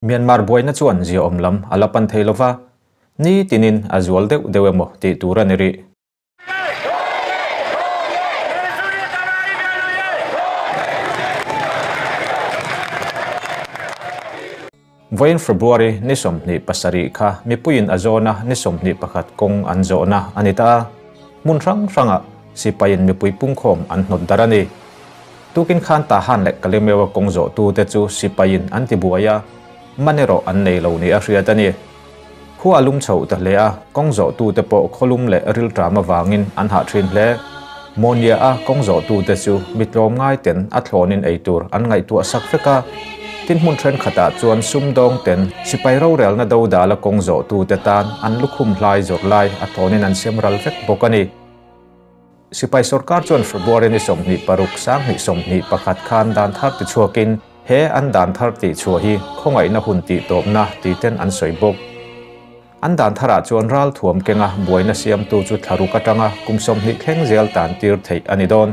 Myanmar buaina chuan ziaawm lam a la pan thei lova, ni tinin a zual deuh deuh emaw tih tur a ni rih. Vawiin February ni 27 kha mipuiin a zawna ni 21 kawng an zawhna a ni ta a, hmun hrang hrangah sipaiin mipui pungkhawm an hnawt darh a ni. Tukin khan Tahan leh Kalimewa kawng zawhtute chu sipaiin an tibuai a, man erawh an nei lo ni a hriat a ni. Khua a lum chhoh ta hle a, kawng zawhtute pawh khawlum leh rilṭam avangin an hah ṭhin hle. Mawnia a kawng zawhtute chu mi tlawmngai ten a thlawnin ei tur an ngaihtuah sak vek a. Tin hmun ṭhenkhatah chuan sumdawng ten sipai rorelna dodala kawng zawhtute tan an lukhum hlai zawrh lai a thlawnin an sem ral vek bawk a ni. Sipai sorkar chuan February ni 26 2021 khan dan thar tichhuakin he an dan thar tihchhuah hi khawngaihna hun tihtawpna titen an sawi bawk. An dan tharah chuan ral thuam kenga buaina siamtu chu thlaruk atanga kum 20 thleng zel tan tir theih a ni dawn.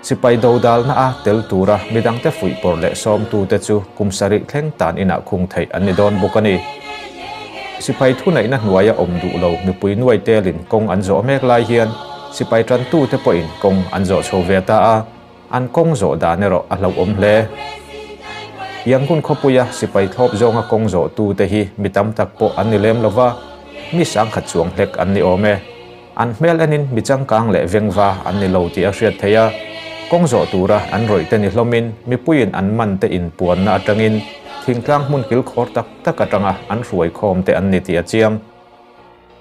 Sipai dodalna a tel tura midangte fuihpawr leh sawmtute chu kum 7 thleng tan inah khung theih an ni dawn bawk a ni. Sipai thuneihna hnuaia awm duh lo mipui nuai telin kawng an zawh mek lai hian sipai tantute pawhin kawng an zawh chho ve ta a, an kawng zawh dan erawh a hlauhawm hle. Yangon khawpuia sipai thlawp zawnga kawng zawhtute hi mi tam tak pawh an ni lem lova, mi sangkhat chuang hlek an ni awm e. An hmel enin mi changkang leh vengva an ni lo tih a hriat theih a, kawng zawh tura an rawih te ni hlawmin mipuiin an man te inpuanna atangin thingtlang hmun kilkhawr tak tak atanga an hruai khawm te an ni tih a chiang.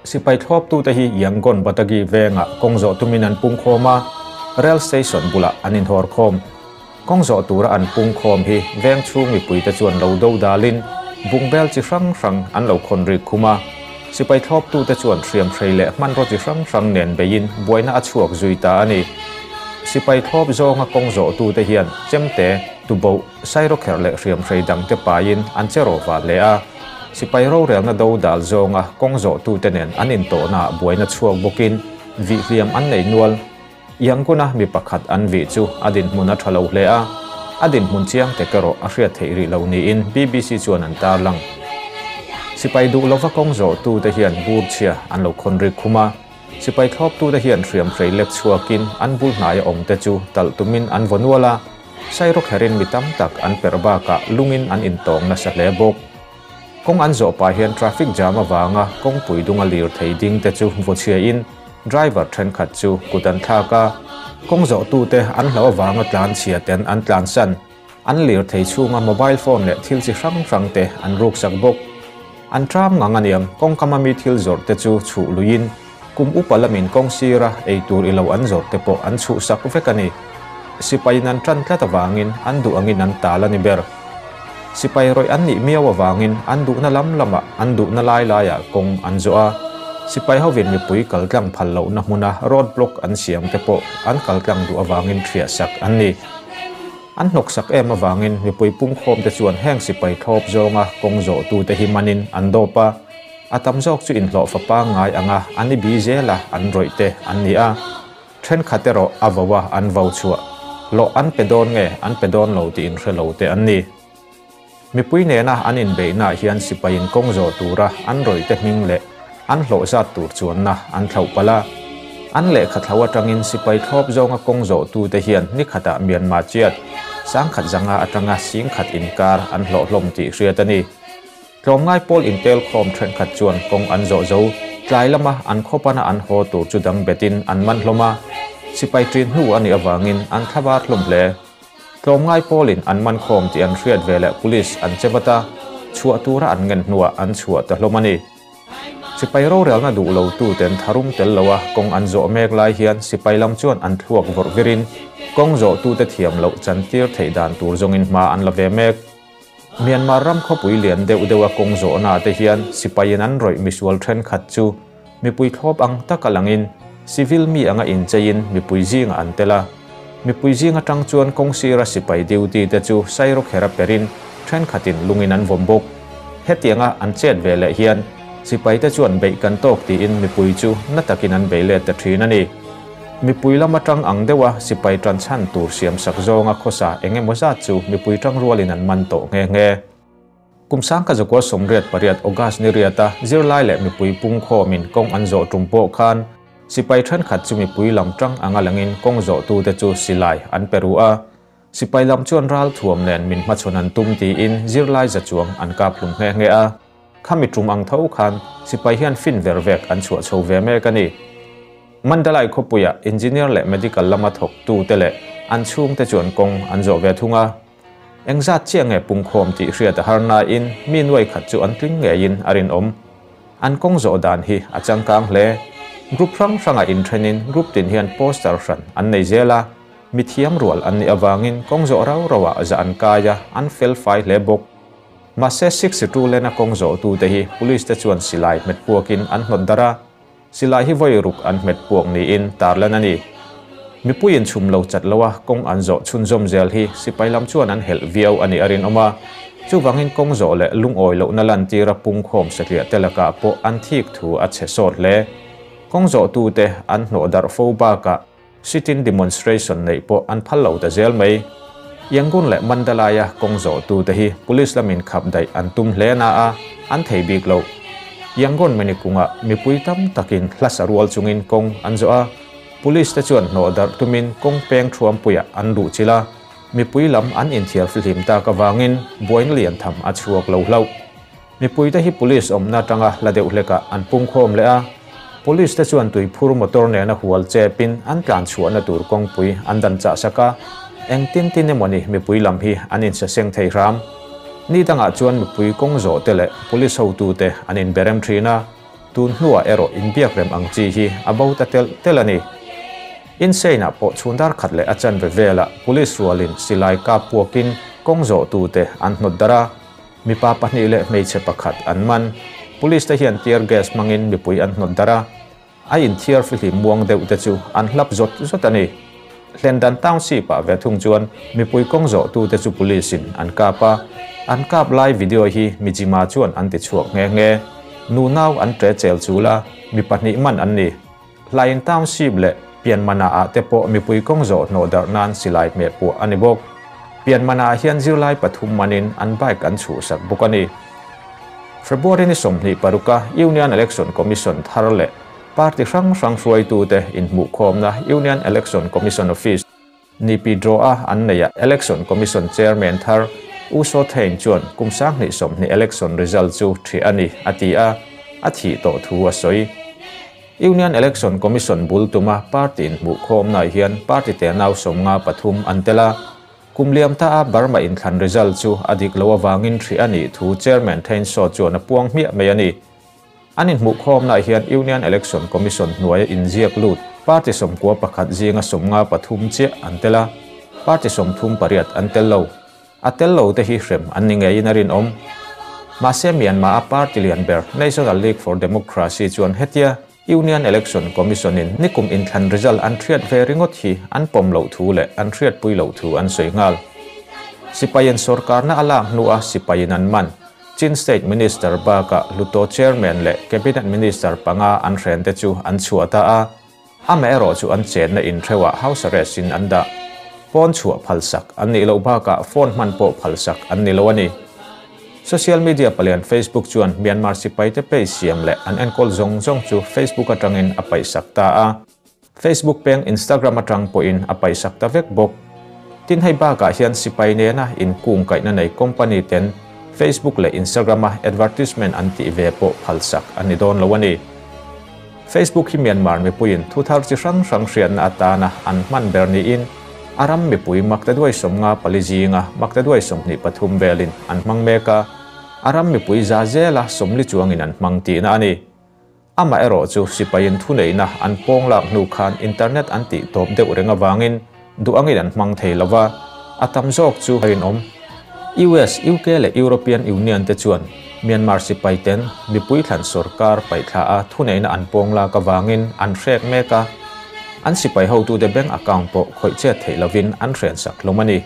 Sipai thlawptute hi Yangon Batagi venga kawng zawh tumin an pung khawm a, rail station bulah an inhawr khawm. Kawng zawh tura an pung khawm hi veng chhung mipuite chuan lo do dalin bungbel chi hrang hrang an lo khawn rik khum a. Sipai thlawptute chuan hriam hrei leh hmanraw chi hrang hrang nen beiin buaina a chhuak zui ta a ni. Sipai thlawp zawnga kawng zawhtute hian chemte, tuboh, sairawkherh leh hriam hrei dangte paiin an che rawva hle a. Sipai rorelna do dal zawnga kawng zawhtute nen an intawhnaah buaina chhuak bawkin vihhliam an nei nual. Yangona mi pakhat an vih chu a dinhmun a tha lo hle a, a dinhmun chiang tek erawh a hriat theih rih lo niin BBC chuan an tarlang. Sipai duh lova kawng zawhtute hian bur chhia an lo khawn rik khum a, sipai thlawptute hian hriam hrei lek chhuakin an bul hnaia awmte chu talh tumin an vaw nual a, sairawkherin mi tam tak an perh bakah lungin an intawng nasa hle bawk. Kawng an zawh pah hian traffic jam avanga kawngpui dunga lir thei ding te chu vaw chhiain driver thenkhat chu kut an thlak a, kawng zawhtute an hlo avanga tlan chhia ten an tlan san. An lir thei chhunga mobile phone leh thil chi hrang hrang te an ruk sak bawk. An tram ngang aniang kawngkama mi thil zawrh te chu chhuh luiin kum upa lamin kawng sira ei tur ilo an zawrh te pawh an chhuh sak vek a ni. Sipaiin an tan tlat avangin an duh angin an tal a ni ber. Sipai rawih an nih miau avangin an duhna lam lamah an duhna lai laiah kawng an zawh a. Sipai hovin mipui kaltlang phal lohna hmuna road block an siam te pawh an kaltlang duh avangin thiah sak an ni. An hnawk sak em avangin mipui pungkhawm te chuan heng sipai thlawp zawnga kawng zawhtute hi manin an dawp a. A tam zawk chu inhlawh fapa ngai anga an i bi zela an rawih te an ni a. Thenkhat erawh a vo a an vo chhuah. Hlawh an pe dawn nge an pe dawn lo tih inhre lo te an ni. Mipui nena an inbeihnaah hian sipaiin kawng zawh tura an rawih te hming leh an hlawh zat tur chuanna an thlauh palh a. An lehkha thlo atangin sipai thlawp zawnga kawng zawhtute hian ni khatah Myanmar chiat sangkhat zanga atanga singkhat inkar an hlawh hlawm tih hriat a ni. Tlawmngai pawl intel khawm thenkhat chuan kawng an zawh zo, tlai lama an khawpana an haw tur chu dang betin an man hlawm a. Sipai ṭin hnu a nih avangin an thlabar hlawm hle. Tlawmngai pawlin an man khawm tih an hriat ve leh police an che vat a, chhuah tura an ngen hnuah an chhuah ta hlawm a ni. Sipai rorelna duh lo tu ten tharum tel lo a kawng an zawh mek lai hian sipai lam chuan an thluak vawrh virin kawng zawh tute thiam loh chantir theih dan tur zawngin hma an la ve mek. Myanmar ram khawpui lian deuh deuh a kawng zawhna te hian sipaiin an rawih misual thenkhat chu mipui thlawp ang tak a langin civil mi anga incheiin mipui zinga an tel a. Mipui zing atang chuan kawng sira sipai duty te chu sairawkher a perin thenkhatin lungin an vawm bawk. Hetianga an chet ve leh hian Sipaite chuan beih kan tawk tiin mipui chu na takin an bei let ta thin a ni. Mipui lama tang ang deuha sipai tan chhan tur siam sak zawnga khawsa eng emaw zat chu mipui tang rualin an man tawh nghe nghe. Kum 1988 August ni riata zirlai leh mipui pungkhawmin kawng an zawh tum pawh khan sipai thenkhat chu mipui lam tang anga langin kawng zawhtute chu silai an pe ru a. Sipai lam chuan ral thuam nen min hmachhawn an tum tiin zirlai za chuang an kap hlum nghe nghe a. Khami tum ang tho khan sipai hian fin ver vek an chhuah chho ve mek a ni. Mandalay khawpuia engineer leh medical lama thawk tu te leh an chhung te chuan kawng an zawh ve thung a. Engzat chiah nge pungkhawm tih hriat a har nain mi nuai khat chu an tling ngeiin a rinawm. An kawng zawh dan hi a changkang hle. Group hrang hranga inthenin group tin hian poster hran an nei zel a. Mi thiam rual an nih avangin kawng zawh rau rauah za an kai a, an fel fai hle bawk. Mahse 62 lena kawng zawhtute hi police te chuan silai hmet puakin an hnawt darh a. Silai hi vawi ruk an hmet puak niin tarlan a ni. Mipuiin chhum lo chat loa kawng an zawh chhunzawm zel hi sipai lam chuan an helh viau a nih a rinawm a. Chuvangin kawng zawh leh lungawi lohna lantira pungkhawm satliah te lakah pawh an thik thu a chhe sawt hle. Kawng zawhtute an hnawh darh fo bakah sit-in demonstration neih pawh an phal lo ta zel mai. Yangon leh Mandalay-a kawng zawhtute hi police lamin khap daih an tum hle na a, an thei bik lo. Yangon minikunga mipui tam takin hlasa rual chungin kawng an zawh a. Police te chuan hnawh darh tumin kawng peng thuampuiah an luh chilh a. Mipui lam an inthiar fihlim tak avangin buaina lian tham a chhuak lo hlauh. Mipuite hi police awmna atanga la deuh hlekah an pungkhawm leh a. Police te chuan tuiphur motor nena hual chepin an tlan chhuahna tur kawngpui an dan chah sak a. Eng tin tin emawni mipui lam hi an insaseng thei hram. Ni dangah chuan mipui kawng zawh te leh police hotute an inberem thin a. Tun hnuah erawh inbiak rem ang chi hi a bo ta telh telh a ni. Insein-ah pawh chhundar khat leh a chanve velah police rualin silai kap puakin kawng zawhtute an hnawt darh a. Mipa pahnih leh hmeichhe pakhat an man. Police te hian tear gas hmangin mipui an hnawt darh a. A inthiar fihlim muang deuh te chu an hlap zawt zawt a ni. Hlendan Township-ah ve thung chuan mipui kawng zawhtute chu police-in an kap a. An kap lai video hi Mizzima chuan an ti chhuak nghe nghe. Nu nau an ṭe chel chul a, mi pahnih man an ni. Hlain Township leh Pianmana-ah te pawh mipui kawng zawh hnawh darh nan silai hmeh puah a ni bawk. Pianmana-ah hian zirlai pathum manin an bike an chhuhsak bawk a ni. February ni 26-a Union Election Commission thar leh party hrang hrang hruaitute inhmuhkhawmna Union Election Commission Office, Naypyidaw-a an neihah Election Commission Chairman thar U Saw Thein chuan kum 2020 election result chu ṭhi a ni, a ti a, a thih tawh thu a sawi. Union Election Commission bul tuma party inhmuhkhawmnaah hian party tenau 53 an tel a. Kum liam ta a Burma inthlan result chu a dik lo avangin ṭhi a nih thu Chairman Thein Saw chuan a puang hmiah mai a ni. An inhmuhkhawmnaah hian Union Election Commission hnuaia inziak lut party 91 zinga 53 chiah an tel a, party 38 an tel lo. A tel lo te hi hrem an ni ngeiin a rinawm. Mahse Myanmar-a party lian ber National League for Democracy chuan hetia Union Election Commission-in nikum inthlan result an hriat ve ringawt hi an pawm loh thu leh an hriatpui loh thu an sawi nghal. Sipaiin sorkarna a lak hnua sipaiin an man. Chin State Minister bakah Hluttaw Chairman leh Cabinet Minister panga an hrente chu an chhuah ta a, amaherawh chu an chenna inhreuhah house arrest in an dah. Pawn chhuah phalsak an nih loh bakah phone hman pawh phalsak an ni lo a ni. Social media palian Facebook chuan Myanmar sipaite page siam leh an enkawl zawng zawng chu Facebook atangin a paihsak ta a. Facebook peng Instagram atang pawhin a paihsak ta vek bawk. Tin hei bakah hian sipai nena inkungkaihna nei company ten Facebook leh Instagram-a advertisement an tih ve pawh phalsak a ni dawn lo a ni. Facebook hi Myanmar mipuiin thu thar chi hrang hrang hriatna atana an hman ber niin a ram mipui maktaduai 54 zinga maktaduai 23 velin an hmang mek a, a ram mipui za zela 40 chuangin an hmang tihna a ni. Amaherawh chu sipaiin thuneihna an pawng lak hnu khan internet an tih tawp deuh reng avangin duh angin an hmang thei lova, a tam zawk chu a rinawm. US, UK leh European Union te chuan Myanmar sipaiten mipui thlan sorkar paihthla a thuneihna an pawng lak avangin an hrek mek a, an sipai hotute bank account pawh khawih chet theih lovin an hrensak hlawm a ni.